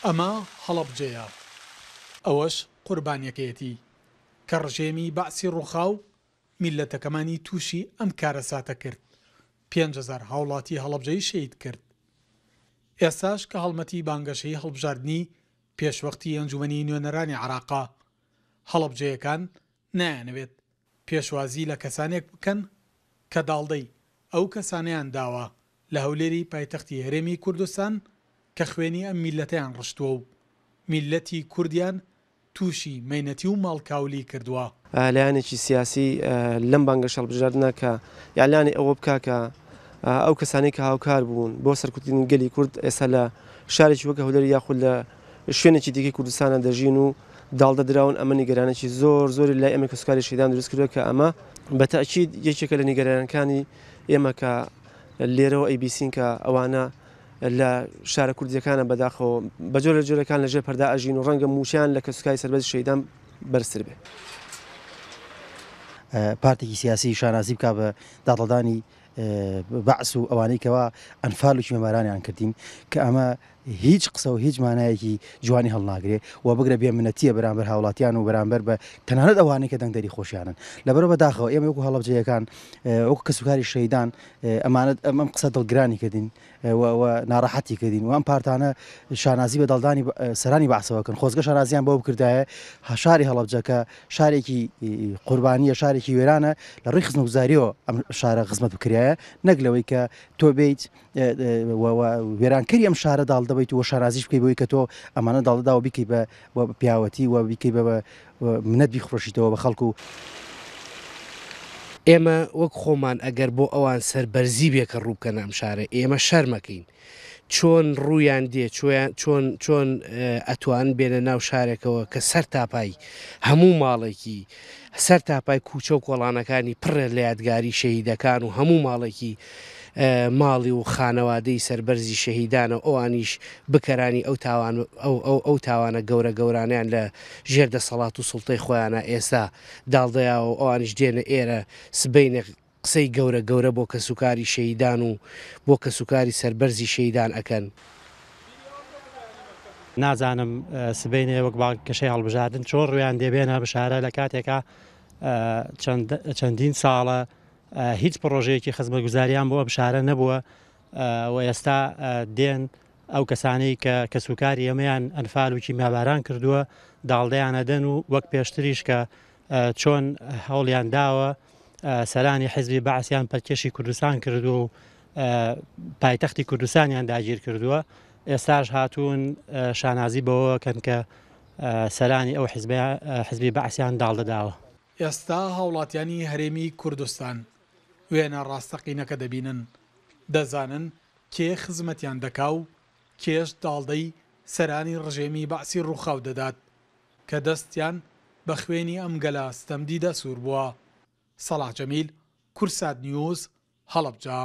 ئەمە هەڵەبجەیە، ئەوەش قوربانیەکەیەتی کە ڕژێمی بەعسی ڕووخاو میللەتەکەمانی تووشی ئەم کارەساتە کرد، 5000 هاوڵاتی هەڵەبجەی شەهید کرد. ئێستاش کە هەڵمەتی بانگەشەی هەڵبژاردنی پێشوەختی ئەنجومەنی نوێنەرانی عێراقە، هەڵەبجەیەکان نایانەوێت پێشوازی لە کەسانێک بکەن کە داڵدەی ئەو کەسانەیان داوە لە هەولێری پایتەختی هەرێمی کوردستان کە خوێنی ئەم میللەتەیان ڕشتووە و میللەتی کوردیان تووشی مەینەتی و ماڵکاولی کردووە. لایەنێکی سیاسی لەم بانگەشە هەڵبژاردنە کە ئیعلانی ئەوە بکا کە ئەو کەسانەی کە هاوکار بوون بۆ سەرکوتکردنی گەلی کورد ئێستا لە شارێکی وەک هەولێر یاخود لە شوێنێکی دیکەی کوردستانە دەژین و داڵدە دراون ئەمە نیگەرانێکی زۆر زۆری لای ئێمە کەسوکاری شەهیدان دروست کردووە کە ئەمە بە تەئکید یەکێکە لە نیگەرانەکانی ئێمە کە لێرەوە ئەیبیسین کە ئەوانە لە شارە کوردیەکانە بەداخەوە بە جۆرە جۆرەکان لە ژێر پەردا ئەژین و ڕەنگە مووچەیان لە کەسوکاری سەربەرزی شەهیدان بەرزتر بێ. پارتێکی سیاسی شانازی بکا بە داڵدەدانی بەعس و ئەوانەی کەوا ئەنفال و کیمیابارانیان کردین کە ئەمە هیچ قسە و هیچ مانایەکی جوانی هەڵناگرێ و بگرە بێ منەتیە بەرامبەر هاوڵاتیان و بەرامبەر بە تەنانەت ئەوانەی کە دەنگدەری خۆشیانن لەبەرەوە بەداخەوە ئێمە وەکو هەڵەبجەیەکان وەکو کەسوکاری شەهیدان ئەمانە ئەم قسە دڵگرانی کردین و ناڕەحەتی کردین و ئەم پارتانە شانازی بە داڵدانی سەرانی بەعسەوە کەن خۆزگە شانازیان بەوە بکردایە شاری هەڵەبجە کە شارێکی قوربانیە شارێکی وێرانە لە ڕووی خزمەتگوزاریەوە ئەم شارە خزمەت بکرایە نەک لەوەی کە تۆ بیت وێرانکەری ئەم شارە داڵدە بیت و شانازیش بکەی بەوەی کە تۆ ئەمانە داڵدەدا و بیکەی بە پیاوەتی و بیکەی بە منەت بیخرۆشیتەوە بە خەڵک و ئێمە وەک خۆمان ئەگەر بۆ ئەوان سەربەرزی بێ کە ڕوو بکەنە ئەم شارە ئێمە شەرمەکەین چۆن ڕوویان دێ چۆن چۆن ئەتوان بێنە ناو شارێکەوە کە سەر تاپای هەموو ماڵێکی سەر تاپای کوچە و کۆڵانەکانی پڕێ لە یادگاری شەهیدەکان و هەموو ماڵێکی ماڵی و خانەوادەی سەربەرزی شەهیدانە و ئەوانیش بکەرانی ئەو تاوان ئەو ئەو ئەو تاوانە گەورە گەورانەیان لە ژێر دەسەڵات و سوڵتەی خۆیانە ئێستا داڵدەیاوە و ئەوانیش دێنە ئێرە سبەینێ قسەی گەورە گەورە بۆ کەسوکاری شەهیدان و بۆ کەسوکاری سەربەرزی شەهیدان ئەکەن. نازانم سبەینێ وەک بانگەشەی هەڵبژاردن چۆن ڕوویان دێ بێنە بشارە لە کاتێکا چەندین ساڵە هیچ پڕۆژەیەکی خزمەتگوزاریان بۆ ئەم شارە نەبووە و ئێستا دێن ئەو کەسانەی کە کەسوکاری ئێمەیان ئەنفال و کیمیاباران کردووە داڵدەیان ئەدەن و وەک پێشتریش کە چۆن هەوڵیان داوە سەرانی حزبی بەعسیان پەلکێشی کوردستان کردووە و پایتەختی کوردستانیان داگیر کردووە ئێستاش هاتوون شانازی بەوەکەن کە سەرانی ئەو حزبی بەعسیان داڵدەداوە. ئێستا هاوڵاتیانی هەرێمی کوردستان وێنە ڕاستەقینەکە دەبینن، دەزانن کێ خزمەتیان دەکا و کێش داڵدەی سەرانی ڕژێمی بەعسی ڕووخاو دەدات کە دەستیان بە خوێنی ئەم گەلە ستەمدیدە سوور بووە. سەڵاح جەمیل، کوردسات نیوز، هەڵەبجە.